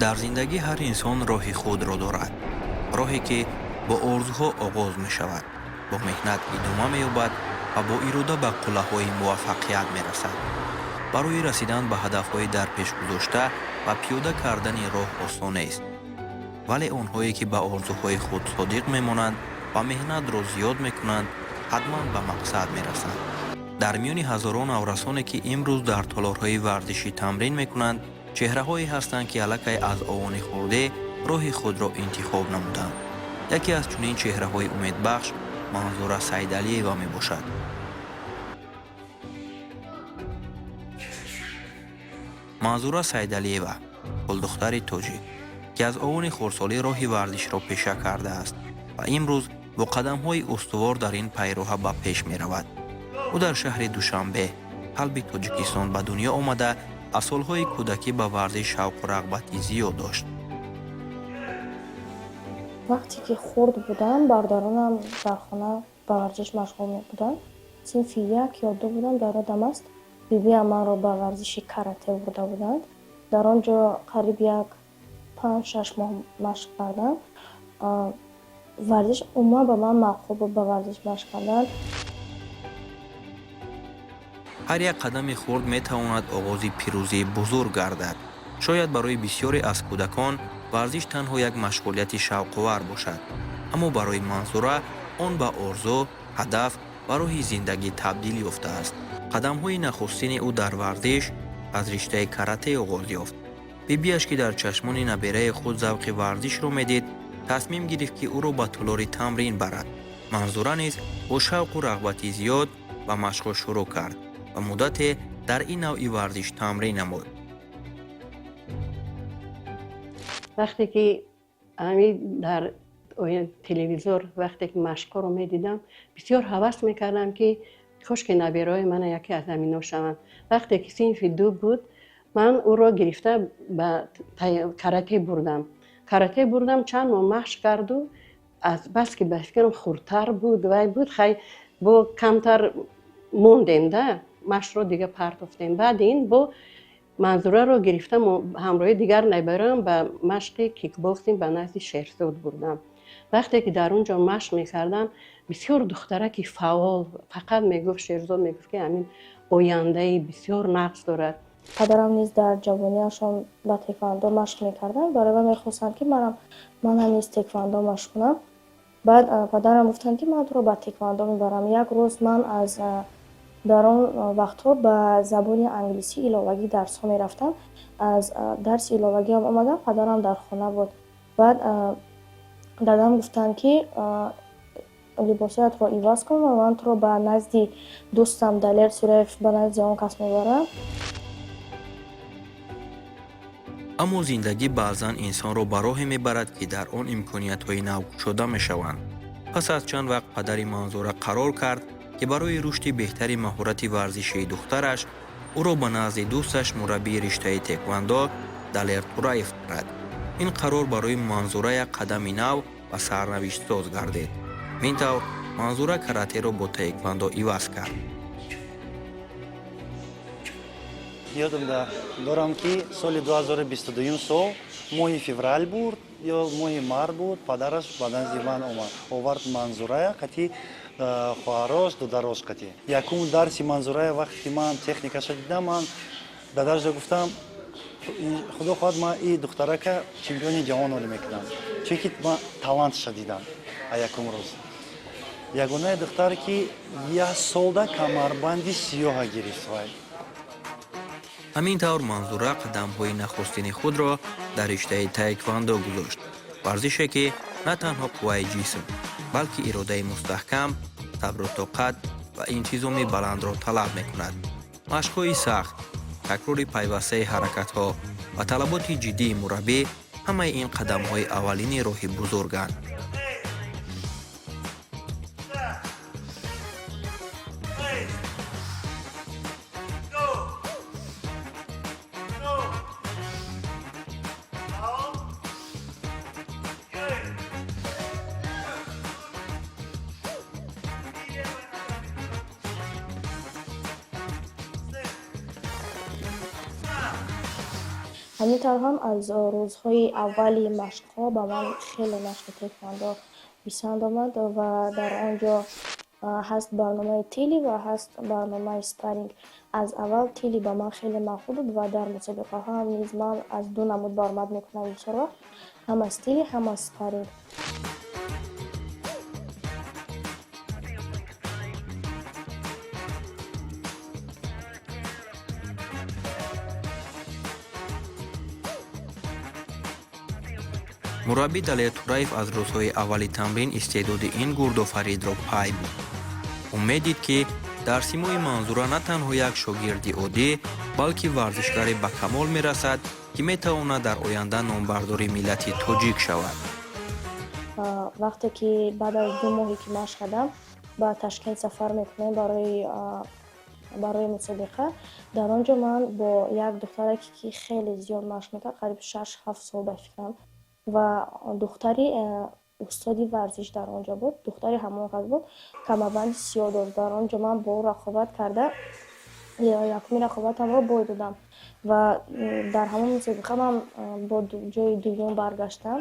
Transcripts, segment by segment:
Дар зиндагӣ ҳар инсон роҳи худро дорад, роҳе, ки бо орзуҳо оғоз мешавад, бо меҳнат идома меёбад ва бо ирода ба қуллаҳои муваффақият мерасад. Барои расидан ба ҳадафҳои дар пеш гузошта ва пиёда кардани роҳ осон нест, вале онҳое, ки ба орзуҳои худ содиқ мемонанд ва меҳнатро зиёд мекунанд, ҳатман ба мақсад мерасанд. Дар миёни ҳазорон наврасоне, ки имрӯз дар толорҳои варзишӣ тамрин мекунанд, чеҳраҳое ҳастанд, ки аллакай аз овони хурдӣ роҳи худро интихоб намуданд. Яке аз чунин чеҳраҳои умедбахш Манзура Саидалиева мебошад. Манзура Саидалиева гулдухтари тоҷик, ки аз овони хурдсолӣ роҳи варзишро пеша кардааст ва имрӯз бо қадамҳои устувор дар ин пайроҳа ба пеш меравад. Ӯ дар шаҳри Душанбе, қалби Тоҷикистон, ба дунё омада, аз солҳои кӯдакӣ ба варзиш шавқу рағбати зиёд дошт. Вақте ки хурд будам, бародаронам дар хона ба варзиш машғул мебуданд. Синфи як ё ду будам, дар ёдам аст, бибиам манро ба варзиши карате бурда буданд. Дар он ҷо қариб як 5-6 моҳ машқ кардам. Варзиш умуман ба ман маъқул буд, ба варзиш машқ кардан. Ҳар як қадами хурд метавонад оғози пирӯзии бузург гардад. Шояд барои бисёре аз кӯдакон варзиш танҳо як машғулияти шавқовар бошад, аммо барои Манзура он ба орзу, ҳадаф ва роҳи зиндагӣ табдил ёфтааст. Қадамҳои нахустини ӯ дар варзиш аз риштаи карате оғоз ёфт. Бибиаш, ки дар чашмони набераи худ завқи варзишро медид, тасмим гирифт, ки ӯро ба толори тамрин барад. Манзура низ бо шавқу рағбати зиёд ба машқҳо шурӯъ кард ва муддате дар ин навъи варзиш тамрин намуд. Вақте ки ҳами дар телевизор, вақте ки машқҳоро медидам, бисёр ҳавас мекардам, ки кошки набераҳои мана яке аз ҳамино шаванд. Вақте ки синфи ду буд, ман ӯро гирифта ба карате бурдам. Карате бурдам, чанд моҳ машқ карду, аз баски ба фикрам хурдтар буд, вай буд, хай, бо камтар мондем да, машқро дига партофтем. Баъди ин бо Манзураро гирифта ҳамроҳи дигар набераам ба машқи кикбоксинг ба назди Шерзод бурдам. Вақте ки дар он ҷо машқ мекардам, бисёр духтараки фаъол, фақат мегуфт, Шерзод мегуфт, ки ҳамин ояндаи бисёр нағз дорад. Падарам низ дар ҷавониашон ба теквандо машқ мекарданд. Барои ман мехостанд, ки манам низ теквандо машқ кунам. Баъд падарам гуфтанд, ки ман туро ба теквандо мебарам. Як рӯз ман аз дар он вақтҳо ба забони англисӣ иловагӣ дарсҳо мерафтам. Аз дарси иловагиам омадам, падарам дар хона буд. Баъд дадам гуфтанд, ки либосҳоятро иваз кун ва ман туро ба назди дӯстам Далер Сураев, ба назди он кас мебарам. Аммо зиндагӣ баъзан инсонро ба роҳе мебарад, ки дар он имкониятҳои нав кушода мешаванд. Пас аз чанд вақт падари Манзура қарор кард, ки барои рушди беҳтари маҳорати варзишии духтараш ӯро ба назди дӯсташ, мураббии риштаи теквандо Далер Тураев барад. Ин қарор барои Манзура як қадами нав ва сарнавиштсоз гардид. Ин тавр Манзура каратеро бо таеквандо иваз кард. Ёдам дорам, ки соли 2022 сол, моҳи феврал буд ё моҳи март буд, падараш ба назди ман омад, овард Манзурая қати хоҳарош, додарош қати. Якум дарси Манзурая, вақте ки ман техникаша дидам, ман дадарашда гуфтам: «Худо хоҳад, ман и духтарака чемпиони ҷаҳон олӣ мекунам», чунки ман талантша дидам. А якум рӯз ягонаи духтаре, ки як солда камарбанди сиёҳа гирифт вай. Ҳамин тавр Манзура қадамҳои нахустини худро дар риштаи таеквандо гузошт, варзише, ки на танҳо қувваи ҷисм, балки иродаи мустаҳкам, сабру тоқат ва интизоми баландро талаб мекунад. Машқҳои сахт, такрори пайвастаи ҳаракатҳо ва талаботи ҷиддии мураббӣ — ҳамаи ин қадамҳои аввалини роҳи бузурганд. Ҳамин тавр ҳам аз рӯзҳои аввали машқҳо ба ман хеле машқи теквандо писанд омад ва дар он ҷо ҳаст барномаи тили ва ҳаст барномаи спарринг. Аз аввал тили ба ман хеле маъқул буд ва дар мусобиқаҳо ҳам низ ман аз ду намуд баромад мекунам бисёр вақт, ҳам аз тили, ҳам аз спарринг. Мураббӣ Далер Тураев аз рӯзҳои аввали тамрин истеъдоди ин гурдофаридро пай бурд. Ӯ медид, ки дар симои Манзура на танҳо як шогирди оддӣ, балки варзишгаре ба камол мерасад, ки метавонад дар оянда номбардори миллати тоҷик шавад. Вақте ки баъд аз 2 моҳе ки машқ кардам, ба Ташкент сафар мекунем барои мусобиқа. Дар он ҷо ман бо як духтараке, ки хеле зиёд машқ мекард, қариб 6-7 сол ба фикрам, ва духтари устоди варзиш дар он ҷо буд, духтари ҳамон кас буд, камарбанди сиёҳ дошт. Дар он ҷо ман бо ӯ рақобат карда, якуми рақобатамро бой додам ва дар ҳамон мусобиқа ман бо ҷои дуюм баргаштам.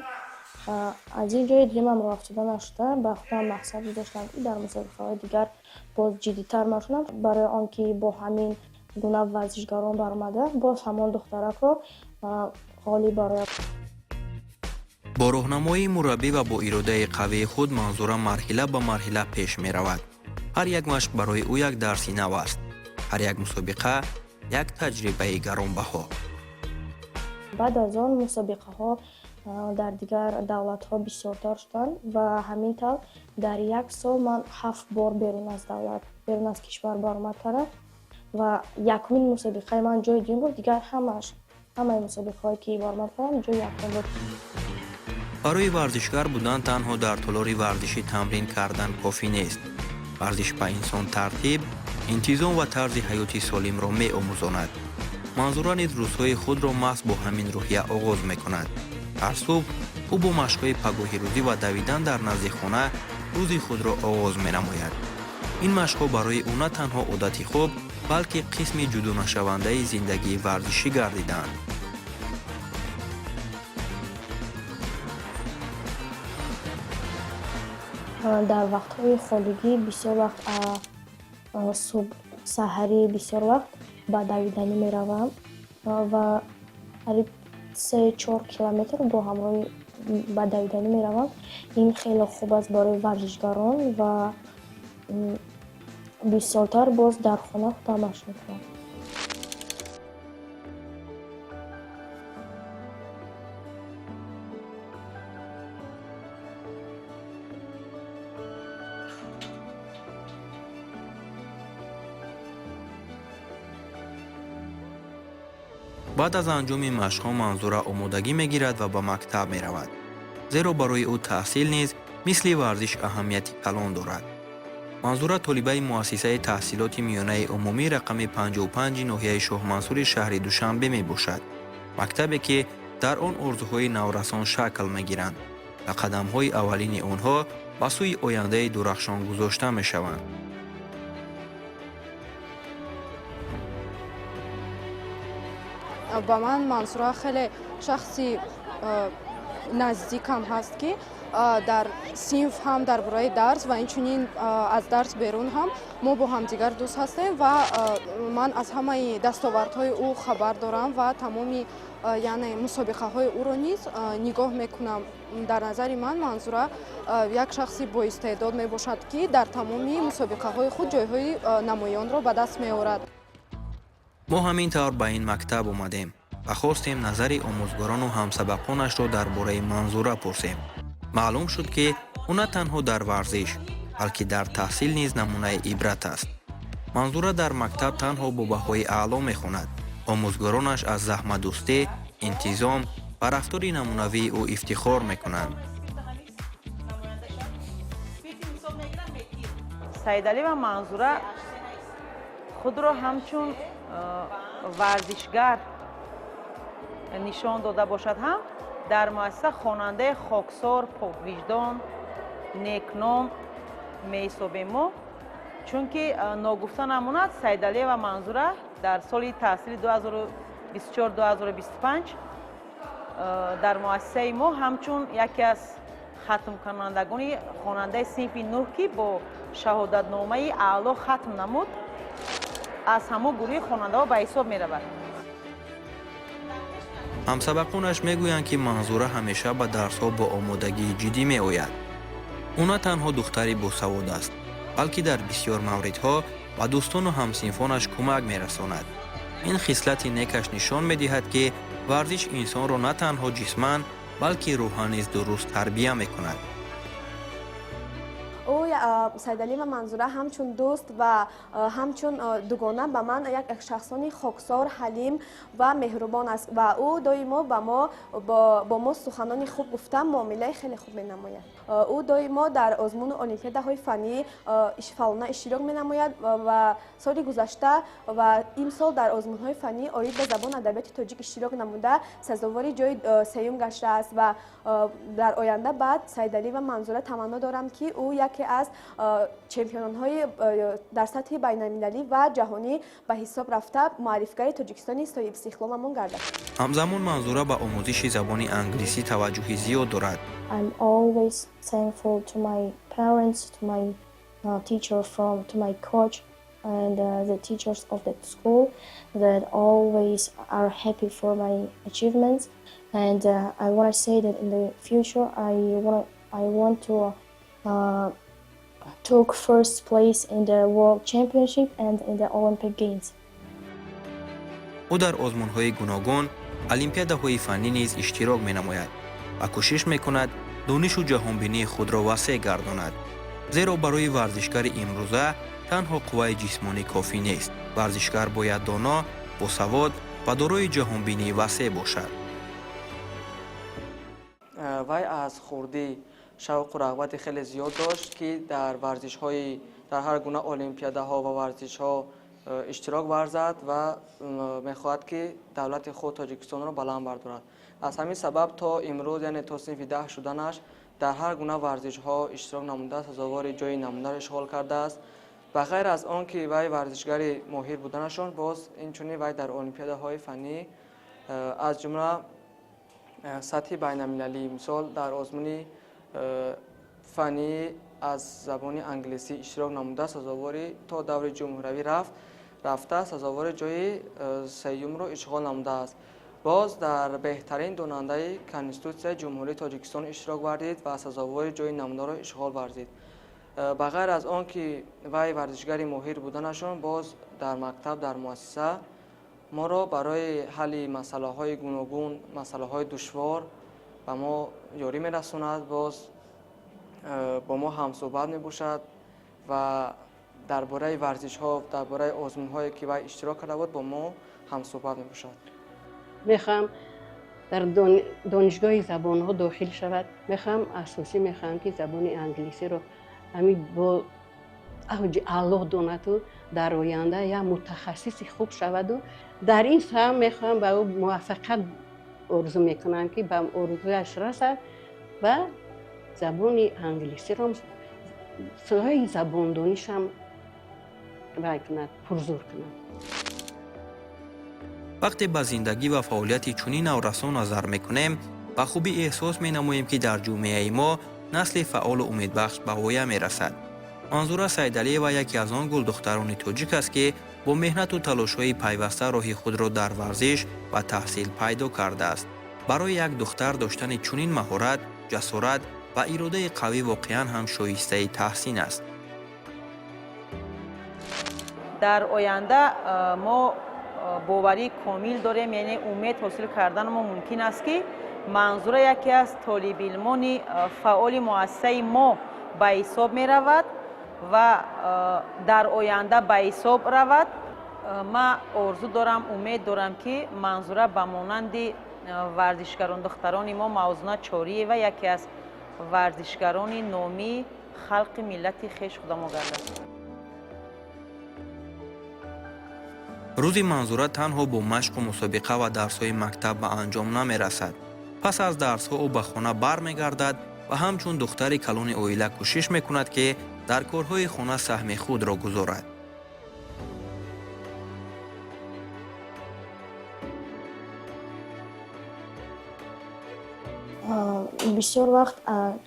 Аз ин ҷои дуюмам роҳ афтода нашуда, ба худам мақсад гузоштам, ки дар мусобиқаҳои дигар боз ҷиддитар машунам, барои он ки бо ҳамин гуна варзишгарон баромада, боз ҳамон духтаракро ғолиб бароям. Бо роҳнамоии мураббӣ ва бо иродаи қавии худ Манзура марҳила ба марҳила пеш меравад. Ҳар як машқ барои ӯ як дарси нав аст, ҳар як мусобиқа як таҷрибаи гаронбаҳо. Баъд аз он мусобиқаҳо дар дигар давлатҳо бисёртар шуданд ва ҳамин тавр дар як сол ман 7 бор берун аз давлат, берун аз кишвар баромад кардам ва якумин мусобиқаи ман ҷои дуюм буд. Дигар ҳамаи мусобиқаҳое ки баромад кардам, ҷои якум буд. Барои варзишгар будан танҳо дар толори варзишӣ тамрин кардан кофӣ нест. Варзиш ба инсон тартиб, интизом ва тарзи ҳаёти солимро меомӯзонад. Манзура низ рӯзҳои худро маҳз бо ҳамин рӯҳия оғоз мекунад. Ҳар субҳ ӯ бо машқҳои пагоҳирӯзӣ ва давидан дар назди хона рӯзи худро оғоз менамояд. Ин машқҳо барои ӯ на танҳо одати хуб, балки қисми ҷудонашавандаи зиндагии варзишӣ гардиданд. Дар вақтҳои холигӣ бисёр вақт, субҳ саҳарӣ бисёр вақт ба давиданӣ меравам ва қариб 3-4 километр бо ҳамроҳи ба давиданӣ меравам. Ин хеле хуб аст барои варзишгарон ва бисёртар боз дар хона худам машқ мекунам. Баъд аз анҷоми машқҳо Манзура омодагӣ мегирад ва ба мактаб меравад, зеро барои ӯ таҳсил низ мисли варзиш аҳамияти калон дорад. Манзура толибаи муассисаи таҳсилоти миёнаи умумӣ рақами 55 ноҳияи Шоҳмансури шаҳри Душанбе мебошад, мактабе ки дар он орзуҳои наврасон шакл мегиранд ва қадамҳои аввалини онҳо ба сӯи ояндаи дурахшон гузошта мешаванд. Ба ман Мансура хеле шахси наздикам ҳаст, ки дар синф ҳам дар бораи дарс ва инчунин аз дарс берун ҳам мо бо ҳамдигар дӯст ҳастем ва ман аз ҳамаи дастовардҳои ӯ хабар дорам ва тамоми яъне мусобиқаҳои ӯро низ нигоҳ мекунам. Дар назари ман Манзура як шахси боистеъдод мебошад, ки дар тамоми мусобиқаҳои худ ҷойҳои намоёнро ба даст меорад. Мо ҳамин тавр ба ин мактаб омадем ва хостем назари омӯзгорону ҳамсабақонашро дар бораи Манзура пурсем. Маълум шуд, ки ӯ на танҳо дар варзиш, балки дар таҳсил низ намунаи ибрат аст. Манзура дар мактаб танҳо бо баҳои аъло мехонад. Омӯзгоронаш аз заҳматдӯстӣ, интизом ва рафтори намунавии ӯ ифтихор мекунанд. Саидалиева Манзура худро ҳамчун варзишгар нишон дода бошад ҳам, дар муассиса хонандаи хоксор, поквиҷдон, некном меҳисобем мо, чунки ногуфта намонад, Саидалиева Манзура дар соли таҳсили 2024-2025 дар муассисаи мо ҳамчун яке аз хатмкунандагони хонандаи синфи нӯҳ, ки бо шаҳодатномаи аъло хатм намуд, аз ҳамон гурӯҳи хонандаҳо ба ҳисоб меравад. Ҳамсабақонаш мегӯянд, ки Манзура ҳамеша ба дарсҳо бо омодагии ҷиддӣ меояд. Ӯ на танҳо духтари босавод аст, балки дар бисёр мавридҳо ба дӯстону ҳамсинфонаш кӯмак мерасонад. Ин хислати некаш нишон медиҳад, ки варзиш инсонро на танҳо ҷисман, балки рӯҳан низ дуруст тарбия мекунад. Ӯ, Сайдалиева Манзура, ҳамчун дӯст ва ҳамчун дугона ба ман як шахсони хоксор, ҳалим ва меҳрубон аст ва ӯ доимо бо мо суханони хуб гуфта, муомилаи хеле хуб менамояд. Ӯ доимо дар озмуну олимпиадаҳои фаннӣ фаъолона иштирок менамояд ва соли гузашта ва имсол дар озмунҳои фаннӣ оид ба забону адабиёти тоҷик иштирок намуда, сазовори ҷои сеюм гаштааст. Ва дар оянда баъд Сайдалиева Манзура таманно дорам, ки ӯ яке аз чемпионҳои дар сатҳи байналмилалӣ ва ҷаҳонӣ ба ҳисоб рафта, муаррифгари Тоҷикистони соҳибистиқлоламон гардад. Ҳамзамон Манзура ба омӯзиши забони англисӣ таваҷҷӯҳи зиёд дорад. I'm always thankful to my parents, to my teacher from, to my coach and the teachers of that school that always are happy for my achievements. And I want to say that in the future I want to took first place in the World Championship and in the Olympic Games. Ӯ дар озмунҳои гуногун, олимпиадаҳои фаннӣ низ иштирок менамояд ва кӯшиш мекунад донишу ҷаҳонбинии худро васеъ гардонад, зеро барои варзишгари имрӯза танҳо қувваи ҷисмонӣ кофӣ нест. Варзишгар бояд доно, босавод ва дорои ҷаҳонбинии васеъ бошад. Вай аз хурдӣ шавқу рағбати хеле зиёд дошт, ки дар варзишҳои, дар ҳар гуна олимпиадаҳо ва варзишҳо иштирок варзад ва мехоҳад, ки давлати худ Тоҷикистонро баланд бардорад. Аз ҳамин сабаб то имрӯз, яъне то синфи 10 шуданаш, дар ҳар гуна варзишҳо иштирок намуда, сазовори ҷои намунаро ишғол кардааст. Ба ғайр аз он ки вай варзишгари моҳир буданашон, боз инчунин вай дар олимпиадаҳои фаннӣ, аз ҷумла сатҳи байналмилалӣ, мисол дар озмуни фаннӣ аз забони англисӣ иштирок намуда, сазовори то даври ҷумҳуравӣ рафта, сазовори ҷои сеюмро ишғол намудааст. Боз дар беҳтарин донандаи Конститутсияи Ҷумҳурии Тоҷикистон иштирок варзид ва сазовори ҷои намунаро ишғол варзид. Ба ғайр аз он ки вай варзишгари моҳир буданашон, боз дар мактаб, дар муассиса моро барои ҳалли масъалаҳои гуногун, масъалаҳои душвор ба мо ёрӣ мерасонад, боз бо мо ҳамсӯҳбат мебошад ва дар бораи варзишҳо, дар бораи озмунҳое, ки вай иштирок карда буд, бо мо ҳамсӯҳбат мебошад. Мехоҳам дар донишгоҳи забонҳо дохил шавад. Мехоҳам, асосӣ мехоҳам, ки забони англисиро ҳамин бо авҷи аъло донаду дар оянда як мутахассиси хуб шаваду дар ин соҳа мехоҳам ба ӯ муваффақият орзу мекунам, ки ба орзуяш расад ва забони англисиро, соҳаи забондонишам вай кунад, пурзур кунад. Вақте ба зиндагӣ ва фаъолияти чунин наврасон назар мекунем, ба хубӣ эҳсос менамоем, ки дар ҷомеаи мо насли фаъолу умедбахш ба воя мерасад. Манзура Сайдалиева яке аз он гулдухтарони тоҷик аст, ки бо меҳнату талошҳои пайваста роҳи худро дар варзиш ва таҳсил пайдо кардааст. Барои як духтар доштани чунин маҳорат, ҷасорат ва иродаи қавӣ воқеан ҳам шоистаи таҳсин аст. Дар оянда мо боварии комил дорем, яъне умед ҳосил кардан мо мумкин аст, ки Манзура яке аз толибилмони фаъоли муассисаи мо ба ҳисоб меравад ва дар оянда ба ҳисоб равад. Ман орзу дорам, умед дорам, ки Манзура ба монанди варзишгарон духтарони мо Мавзуна Чориева яке аз варзишгарони номии халқи миллати хеш худамо гардад. Рӯзи Манзура танҳо бо машқу мусобиқа ва дарсҳои мактаб ба анҷом намерасад. Пас аз дарсҳо ӯ ба хона бармегардад ва ҳамчун духтари калони оила кӯшиш мекунад, ки дар корҳои хона саҳми худро гузорад. Бисёр вақт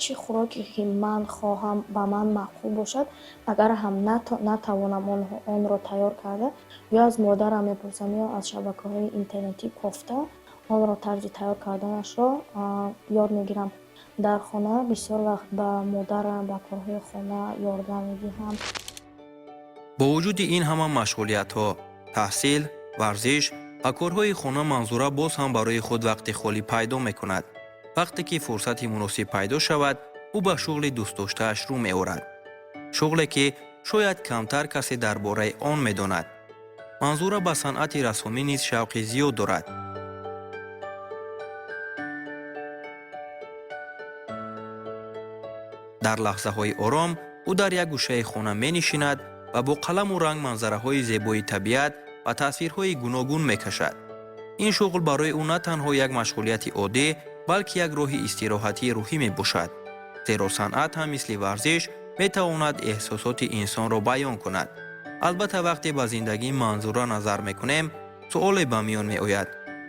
чӣ хӯроке ки ман хоҳам, ба ман маъқул бошад, агар ҳам натавонам онро тайёр карда, ё аз модарам мепурсам, ё аз шабакаҳои интернетӣ кофта онро тарзи тайёр карданашро ёд мегирам. Дар хона бисёр вақт ба модарам ба корҳои хона ёрдам медиҳам. Бо вуҷуди ин ҳама машғулиятҳо, таҳсил, варзиш ва корҳои хона, Манзура боз ҳам барои худ вақти холӣ пайдо мекунад. Вақте ки фурсати муносиб пайдо шавад, ӯ ба шуғли дӯстдоштааш рӯ меорад, шуғле ки шояд камтар касе дар бораи он медонад. Манзура ба санъати рассомӣ низ шавқи зиёд дорад. Дар лаҳзаҳои ором ӯ дар як гӯшаи хона менишинад ва бо қаламу ранг манзараҳои зебои табиат ва тасвирҳои гуногун мекашад. Ин шуғл барои ӯ на танҳо як машғулияти оддӣ, балки як роҳи истироҳатии рӯҳӣ мебошад, зеро санъат ҳам мисли варзиш метавонад эҳсосоти инсонро баён кунад. Албатта, вақте ба зиндагии Манзура назар мекунем, суоле ба миён меояд: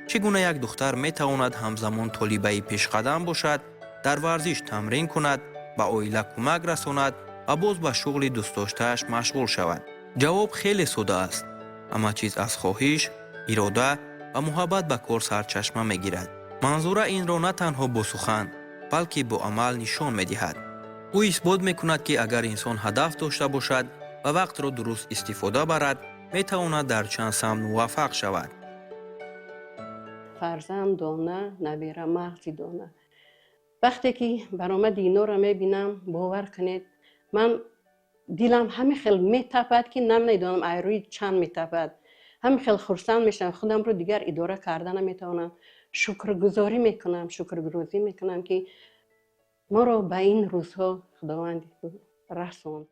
чӣ гуна як духтар метавонад ҳамзамон толибаи пешқадам бошад, дар варзиш тамрин кунад, ба оила кӯмак расонад ва боз ба шуғли дӯстдоштааш машғул шавад? Ҷавоб хеле сода аст. Ҳама чиз аз хоҳиш, ирода ва муҳаббат ба кор сарчашма мегирад. Манзура инро на танҳо бо сухан, балки бо амал нишон медиҳад. Ӯ исбот мекунад, ки агар инсон ҳадаф дошта бошад ва вақтро дуруст истифода барад, метавонад дар чанд самт муваффақ шавад. Фарзанд дона, набера мағзи дона. Вақте ки баромади инора мебинам, бовар кунед, ман дилам ҳамин хел метапад, ки намедонам ай рӯи чанд метапад. Ҳамин хел хурсанд мешавам, худамро дигар идора карда наметавонам. Шукргузорӣ мекунам, шукргузорӣ мекунам, ки моро ба ин рӯзҳо Худованд расонд.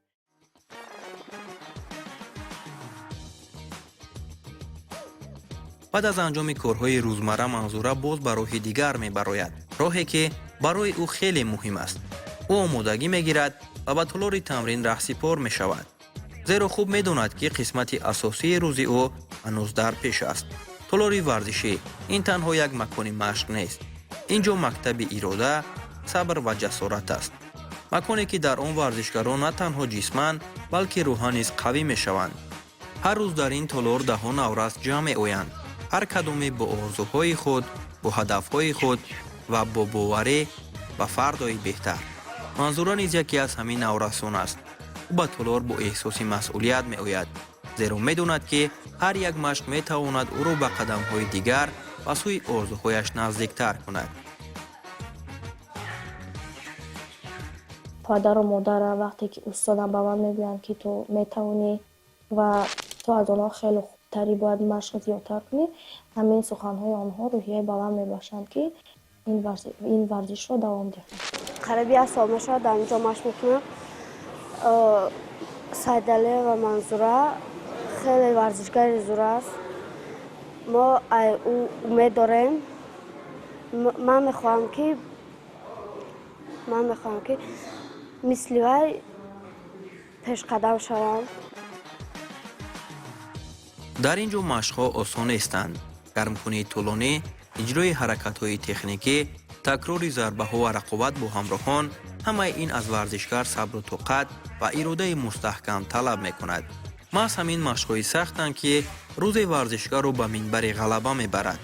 Баъд аз анҷоми корҳои рӯзмарра Манзура боз ба роҳи дигар мебарояд, роҳе ки барои ӯ хеле муҳим аст. Ӯ омодагӣ мегирад ва ба толори тамрин раҳсипор мешавад, зеро хуб медонад, ки қисмати асосии рӯзи ӯ ҳанӯз дар пеш аст. Толори варзишӣ ин танҳо як макони машқ нест. Ин ҷо мактаби ирода, сабр ва ҷасорат аст, маконе ки дар он варзишгарон на танҳо ҷисман, балки рӯҳан низ қавӣ мешаванд. Ҳар рӯз дар ин толор даҳо наврас ҷамъ меоянд, ҳар кадоме бо орзуҳои худ, бо ҳадафҳои худ ва бо боварӣ ба фардои беҳтар. Манзура низ яке аз ҳамин наврасон аст. Ӯ ба толор бо эҳсоси масъулият меояд, зеро медонад, ки ҳар як машқ метавонад ӯро ба қадамҳои дигар ба сӯи орзуҳояш наздиктар кунад. Падару модарам вақте ки устодам ба ман мегӯянд, ки ту метавонӣ ва ту аз онҳо хеле хубтарӣ, бояд машқ зиёдтар кунӣ, ҳамин суханҳои онҳо рӯҳияи баланд мебахшанд, ки ин варзишро давом диҳам. Қариби як сол мешавад дар инҷо машқ мекунам. Сайдалиева Манзура хеле варзишгари зур аст. Мо ӯ умед дорем. Ман мехоҳам ки мисли вай пешқадам шавам. Дар ин ҷо машқҳо осон нестанд. Гармкунии тӯлонӣ, иҷрои ҳаракатҳои техникӣ, такрори зарбаҳо ва рақобат бо ҳамроҳон, ҳамаи ин аз варзишгар сабру тоқат ва иродаи мустаҳкам талаб мекунад. Маҳз ҳамин машқҳои сахтанд, ки рӯзе варзишгарро ба минбари ғалаба мебарад.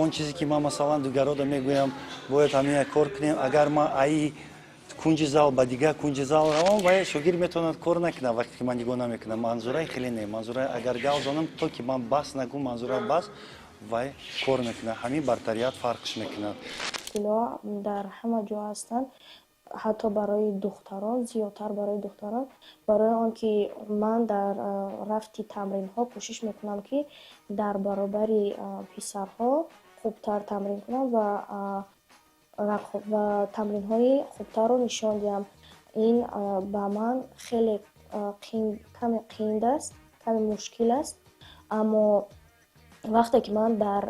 Он чизе ки ман, масалан, дигарода мегӯям, бояд ҳамин кор кунем. Агар ман аи кунҷи зал ба дигар кунҷи зал равам, вай шогирд метавонад кор накунад, вақте ки ман нигоҳ намекунам. Манзураи хеле не, Манзура агар гав занам, то ки ман бас нагӯ, Манзура бас, вай кор мекунад. Ҳамин бартарият фарқш мекунад. Мушкилҳо дар ҳама ҷо ҳастанд, ҳатто барои духтарон, зиёдтар барои духтарон, барои он ки ман дар рафти тамринҳо кӯшиш мекунам, ки дар баробари писарҳо хубтар тамрин кунам ва тамринҳои хубтарро нишон диҳам. Ин ба ман хеле каме қинд аст, каме мушкил аст, аммо вақте ки ман дар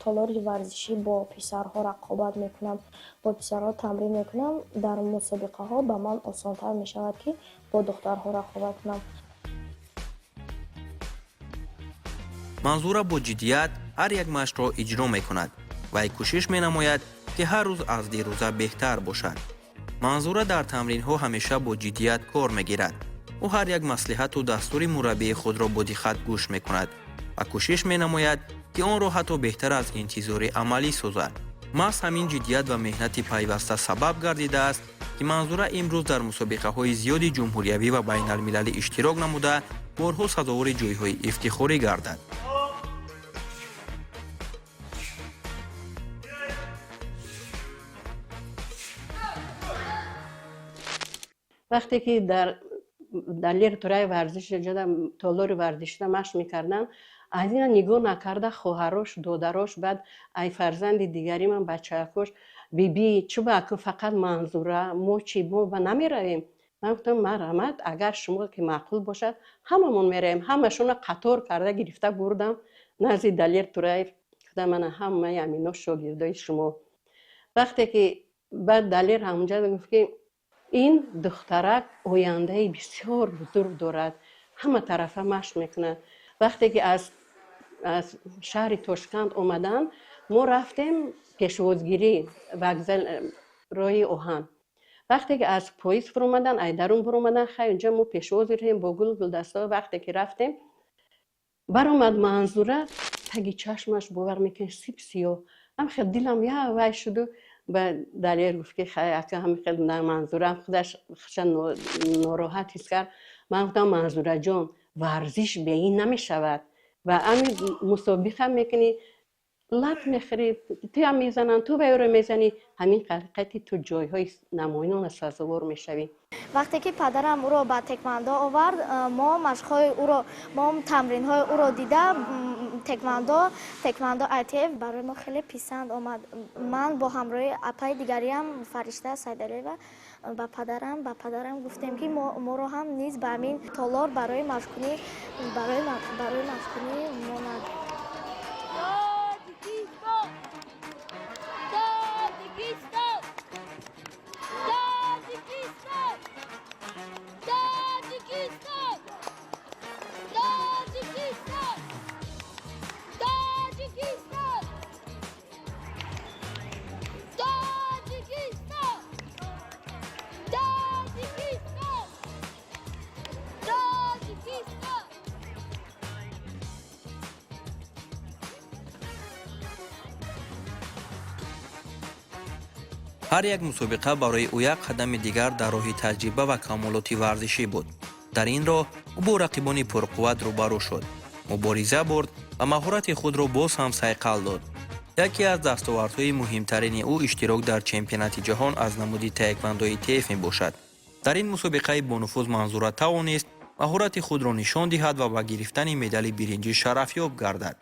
толори варзишӣ бо писарҳо рақобат мекунам, бо писарҳо тамрин мекунам, дар мусобиқаҳо ба ман осонтар мешавад, ки бо духтарҳо рақобат кунам. Манзура бо ҷиддият Ҳар як машқро иҷро мекунад. Вай кӯшиш менамояд, ки ҳар рӯз аз дирӯза беҳтар бошад. Манзура дар тамринҳо ҳамеша бо ҷиддият кор мегирад. Ӯ ҳар як маслиҳату дастури мураббии худро бо диққат гӯш мекунад ва кӯшиш менамояд, ки онро ҳатто беҳтар аз интизорӣ амалӣ созад. Маҳз ҳамин ҷиддият ва меҳнати пайваста сабаб гардидааст, ки Манзура имрӯз дар мусобиқаҳои зиёди ҷумҳуриявӣ ва байналмилалӣ иштирок намуда, борҳо сазовори ҷойҳои ифтихорӣ гардад. Вақте ки дар Далер Тураев варзиш ҷода, толори варзишида машқ мекардам, аз ина нигоҳ накарда, хоҳарош, додарош, баъд ай фарзанди дигари ман, бачаакош: «Биби, чӣ ба акн фақат Манзура, мо чӣ, мо ба намеравем?» Ман гуфтам: «Марҳамат, агар шумо ки маъқул бошад, ҳамамон меравем». Ҳамашонро қатор карда гирифта бурдам назди Далер Тураев. Гуфтам: «Мана ҳамаи амино шогирдои шумо». Вақте ки баъд Далер ҳамунҷа гуфт, ки ин духтарак ояндаи бисёр бузург дорад, ҳама тарафа машқ мекунад. Вақте ки аз шаҳри Тошканд омаданд, мо рафтем пешвозгирӣ, вокзал, роҳи оҳан. Вақте ки аз поезд фуромадан, ай дарун буромадан, хай, унҷа мо пешвоз гирифтем бо гул, гулдаста. Вақте ки рафтем, баромад Манзура, таги чашмаш, бовар мекунед, сип сиёҳ. Ҳам хел дилам я вай шуду. Ба Далер гуфт, ки хай, ака, ҳами хел Манзура худаш хаша нороҳат ҳис кард. Ман гуфтам: «Манзураҷон, варзиш бе ин намешавад ва ами мусобиқа мекунӣ, лат мехӯрӣ, туям мезананд, ту ба ёро мезанӣ, ҳамин ҳақиқати ту ҷойҳои намоёна сазовор мешавӣ». Вақте ки падарам ӯро ба теквандо овард, мо машқҳои ӯро, мо тамринҳои ӯро дида, теквандо ITF барои мо хеле писанд омад. Ман бо ҳамроҳи апаи дигариам, Фаришта Сайдалиева, ба падарам гуфтем, ки моро ҳам низ ба ҳамин толор барои машқкунӣ монад. Тоҷикистон! Тоҷикистон! Тоҷикистон! Тоҷикистон! Тоҷикистон! Тоҷикистон! Тоҷикистон! Тоҷикистон! Тоҷикистон! Ҳар як мусобиқа барои ӯ як қадами дигар дар роҳи таҷриба ва камолоти варзишӣ буд. Дар ин роҳ ӯ бо рақибони пурқувват рӯбарӯ шуд, мубориза бурд ва маҳорати худро боз ҳам сайқал дод. Яке аз дастовардҳои муҳимтарини ӯ иштирок дар чемпионати ҷаҳон аз намуди таеквандои ИТФ мебошад. Дар ин мусобиқаи бонуфуз Манзура тавонист маҳорати худро нишон диҳад ва ба гирифтани медали биринҷӣ шарафёб гардад.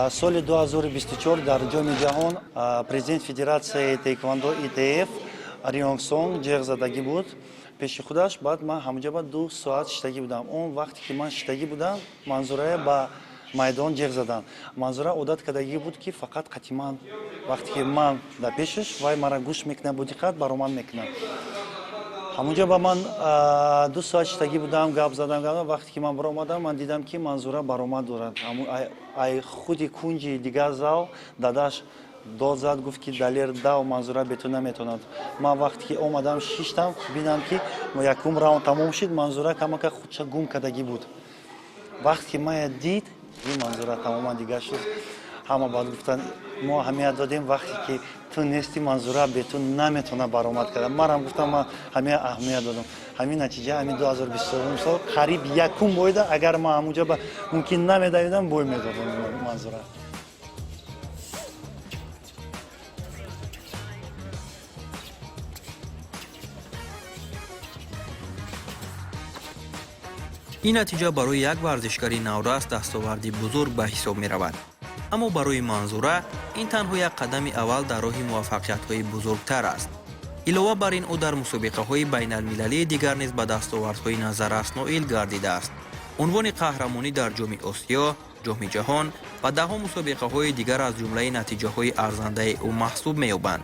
Соли 2024 дар Ҷоми ҷаҳон президент федератсияи таеквондо ИТФ Рионгсон ҷеғ задагӣ буд пеши худаш. Баъд ман ҳамуҷа ба 2 соат шиштагӣ будам. Он вақте ки ман шиштагӣ будам, Манзурая ба майдон ҷеғ задан. Манзура одат кардагӣ буд, ки фақат қати ман, вақте ки ман дар пешаш, вай мара гӯш мекунад, бо диққат баромад мекунад. Ҳамунҷа ба ман 2 соат шиштагӣ будам, гап задам. Вақте ки ман баромадам, ман дидам, ки Манзура баромад дорад. Ай худи кунҷи дигар зал дадаш дод зад, гуфт, ки: «Далер, дав, Манзура бе ту наметавонад». Ман вақте ки омадам, шиштам, бинам, ки якум раунд тамом шуд, Манзура камака худша гум кардагӣ буд. Вақте ки мая дид, Манзура тамоман дигар шуд. Ҳама баъд гуфтанд, мо аҳамият додем, вақте ки ту нести, Манзура бе ту наметавона баромад карда. Манам гуфтам, ман ҳамин аҳамият додам. Ҳамин натиҷа, ҳамин 2022 сол қариб якум бойда, агар ман ҳамунҷа мумкин намедавидам, бой медодам Манзура. Ин натиҷа барои як варзишгари наврас дастоварди бузург ба ҳисоб меравад. Аммо барои Манзура ин танҳо як қадами аввал дар роҳи муваффақиятҳои бузургтар аст. Илова бар ин, ӯ дар мусобиқаҳои байналмилалии дигар низ ба дастовардҳои назаррас ноил гардидааст. Унвони қаҳрамонӣ дар Ҷоми Осиё, Ҷоми ҷаҳон ва даҳҳо мусобиқаҳои дигар аз ҷумлаи натиҷаҳои арзандаи ӯ маҳсуб меёбанд.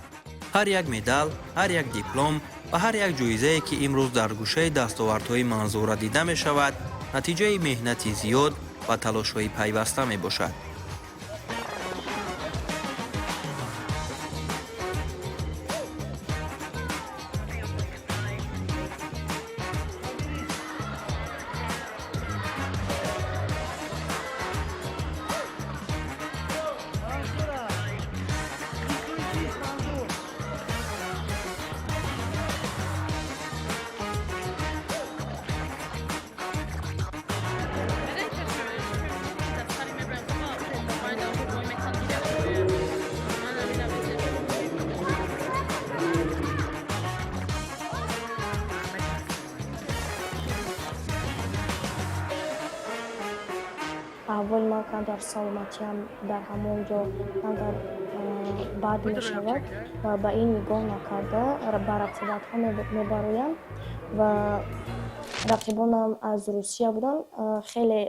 Ҳар як медал, ҳар як диплом ва ҳар як ҷоизае, ки имрӯз дар гӯшаи дастовардҳои Манзура дида мешавад, натиҷаи меҳнати зиёд ва талошҳои пайваста мебошад. Аҳволи ман камтар, саломатиам дар ҳамон ҷо камтар бад мешавад ва ба ин нигоҳ накарда ба рақобатҳо мебароям ва рақибонам аз Русия буданд, хеле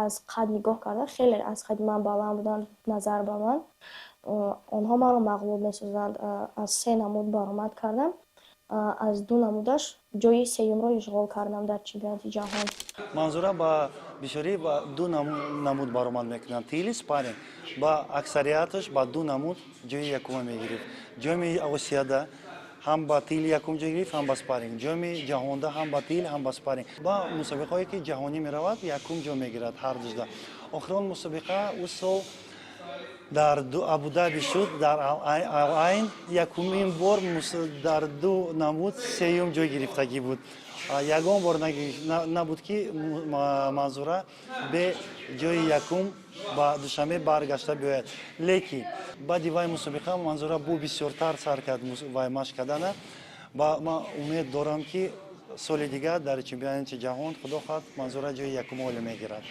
аз қад нигоҳ карда, хеле аз қади ман баланд буданд назар ба ман. Онҳо маро мағлуб месозанд. Аз се намуд баромад кардам, аз ду намудаш ҷои сеюмро ишғол кардам дар чемпионати ҷаҳон. Манзура ба бисёрӣ ба ду намуд баромад мекунанд, тили, спарринг. Ба аксарияташ ба ду намуд ҷои якума мегирифт. Ҷоми Осияда ҳам ба тил якум ҷой гирифт, ҳам ба спарринг. Ҷоми ҷаҳонда ҳам ба тил, ҳам ба спарринг. Ба мусобиқаҳое ки ҷаҳонӣ меравад, якум ҷо мегирад ҳар дужда. Охирон мусобиқа ӯ сол дар Абудаби шуд, дар Ал-Айн якумин бор дар ду намуд сеюм ҷой гирифтагӣ буд. Ягон бор набуд, ки Манзура бе ҷои якум ба Душанбе баргашта биёяд. Лекин баъди вай мусобиқа Манзура бу бисёртар сар кард вай машқ кардана ва ман умед дорам, ки соли дигар дар чемпионати ҷаҳон, худо хоҳад, Манзура ҷои якум олӣ мегирад.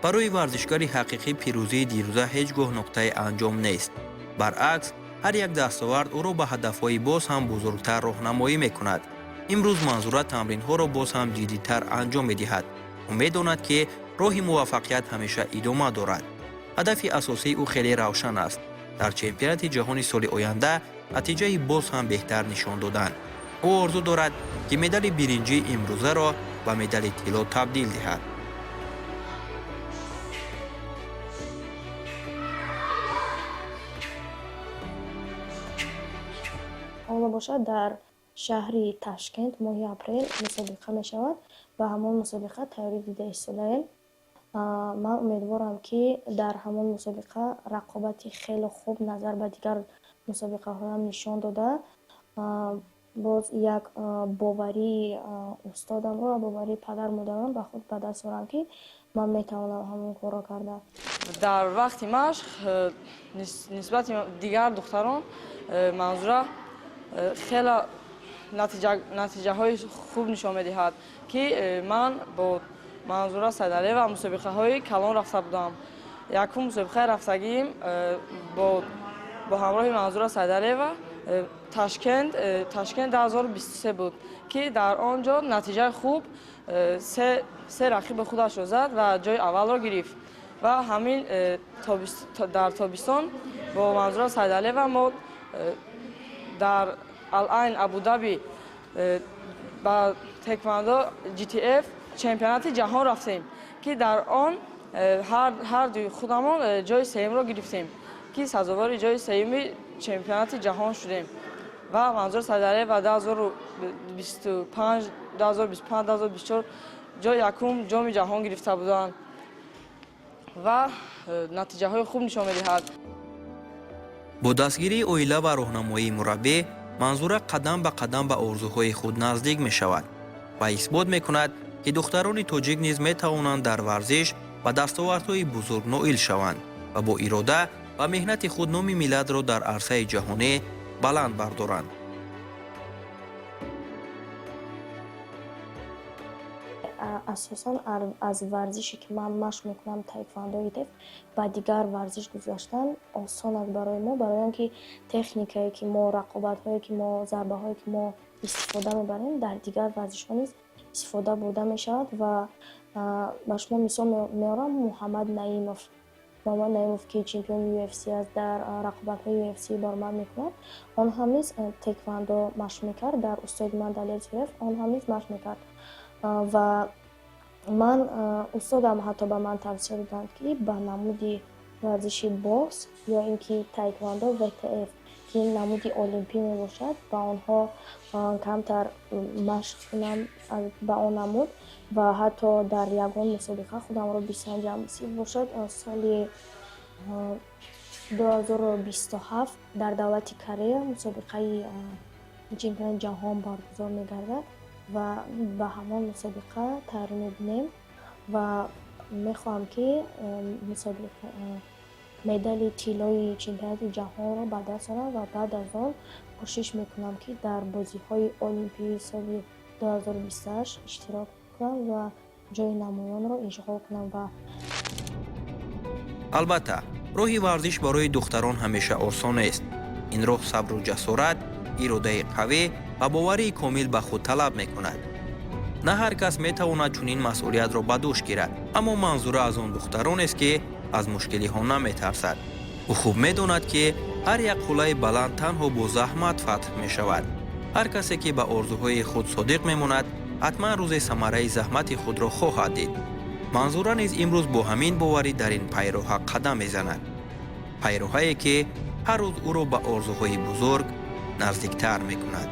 Барои варзишгари ҳақиқӣ пирӯзии дирӯза ҳеҷ гоҳ нуқтаи анҷом нест. Баръакс, ҳар як дастовард ӯро ба ҳадафҳои боз ҳам бузургтар роҳнамоӣ мекунад. Имрӯз Манзура тамринҳоро боз ҳам ҷиддитар анҷом медиҳад. Ӯ медонад, ки роҳи муваффақият ҳамеша идома дорад. Ҳадафи асосии ӯ хеле равшан аст: дар чемпионати ҷаҳони соли оянда натиҷаи боз ҳам беҳтар нишон додан. Ӯ орзу дорад, ки медали биринҷии имрӯзаро ба медали тилло табдил диҳад. Ҳоло бошад, дар шаҳри Ташкент моҳи апрел мусобиқа мешавад. Ба ҳамон мусобиқа тайёрӣ дида истодаем. Ман умедворам, ки дар ҳамон мусобиқа рақобати хеле хуб назар ба дигар мусобиқаҳоям нишон дода, боз як боварии устодамро ва боварии падару модарам ба худ ба даст орам, ки ман метавонам ҳамон корро карда. Дар вақти машқ нисбати дигар духтарон Манзура хеле натиҷаҳои хуб нишон медиҳад, ки ман бо Манзура Сайдалиева мусобиқаҳои калон рафта будам. Якум мусобиқаи рафтагиим бо ҳамроҳи Манзура Сайдалиева Ташкент 2023 буд, ки дар он ҷо натиҷаи хуб се рақиби худашро зад ва ҷои аввалро гирифт. Ва ҳамин дар тобистон бо Манзура Сайдалиева мо дар Ал-Айн, Абудаби ба теквандо GTF Чемпионати ҷаҳон рафтем, ки дар он ҳар дуи худамон ҷои сеюмро гирифтем, ки сазовори ҷои сеюми чемпионати ҷаҳон шудем. Ва Манзура Сайдалиева 2025, 2025, 2024 ҷои якум ҷоми ҷаҳон гирифта буданд ва натиҷаҳои хуб нишон медиҳад. Бо дастгирии оила ва роҳнамоии мураббӣ Манзура қадам ба қадам ба орзуҳои худ наздик мешавад ва исбот мекунад, ки духтарони тоҷик низ метавонанд дар варзиш ба дастовардҳои бузург ноил шаванд ва бо ирода ва меҳнати худ номи миллатро дар арсаи ҷаҳонӣ баланд бардоранд. Асосан аз варзише, ки ман машқ мекунам, таеквондои ИТФ, ба дигар варзиш гузаштан осон аст барои мо, барои он ки техникае, ки мо, рақобатҳое, ки мо, зарбаҳое, ки мо истифода мебарем, дар дигар варзишҳо низ истифода бурда мешавад. Ва ба шумо мисол меорам Муҳаммад Наимов. Муҳаммад Наимов, ки чемпиони UFC аст, дар рақобатҳои UFC баромад мекунад, он ҳам низ теквандо машқ мекард. Дар устоди ман, Далер Зуев, он ҳам низ машқ мекард. Ва ман, устодам ҳатто ба ман тавсия доданд, ки ба намуди варзиши бокс ё ин ки таеквондо ВТФ, ки намуди олимпӣ мебошад, ба онҳо камтар машқ кунам, ба он намуд, ва ҳатто дар ягон мусобиқа худамро бисанҷам. Бошад, соли 2027 дар давлати Корея мусобиқаи чемпионати ҷаҳон баргузор мегардад ва ба ҳамон мусобиқа тайёрӣ мебинем ва мехоҳам, ки мусобиқа медали тиллои чемпионати ҷаҳонро ба даст орам ва баъд аз он кӯшиш мекунам, ки дар бозиҳои олимпии соли 2028 иштирок кунам ва ҷои намоёнро ишғол кунам ва Албатта, роҳи варзиш барои духтарон ҳамеша осон нест. Ин роҳ сабру ҷасорат, иродаи қавӣ ва боварии комил ба худ талаб мекунад. На ҳар кас метавонад чунин масъулиятро ба дӯш гирад, аммо Манзура аз он духтаронест, ки аз мушкилиҳо наметарсад. Ӯ хуб медонад, ки ҳар як қуллаи баланд танҳо бо заҳмат фатҳ мешавад. Ҳар касе, ки ба орзуҳои худ содиқ мемонад, ҳатман рӯзе самараи заҳмати худро хоҳад дид. Манзура низ имрӯз бо ҳамин боварӣ дар ин пайроҳа қадам мезанад, пайроҳае, ки ҳар рӯз ӯро ба орзуҳои бузург наздиктар мекунад.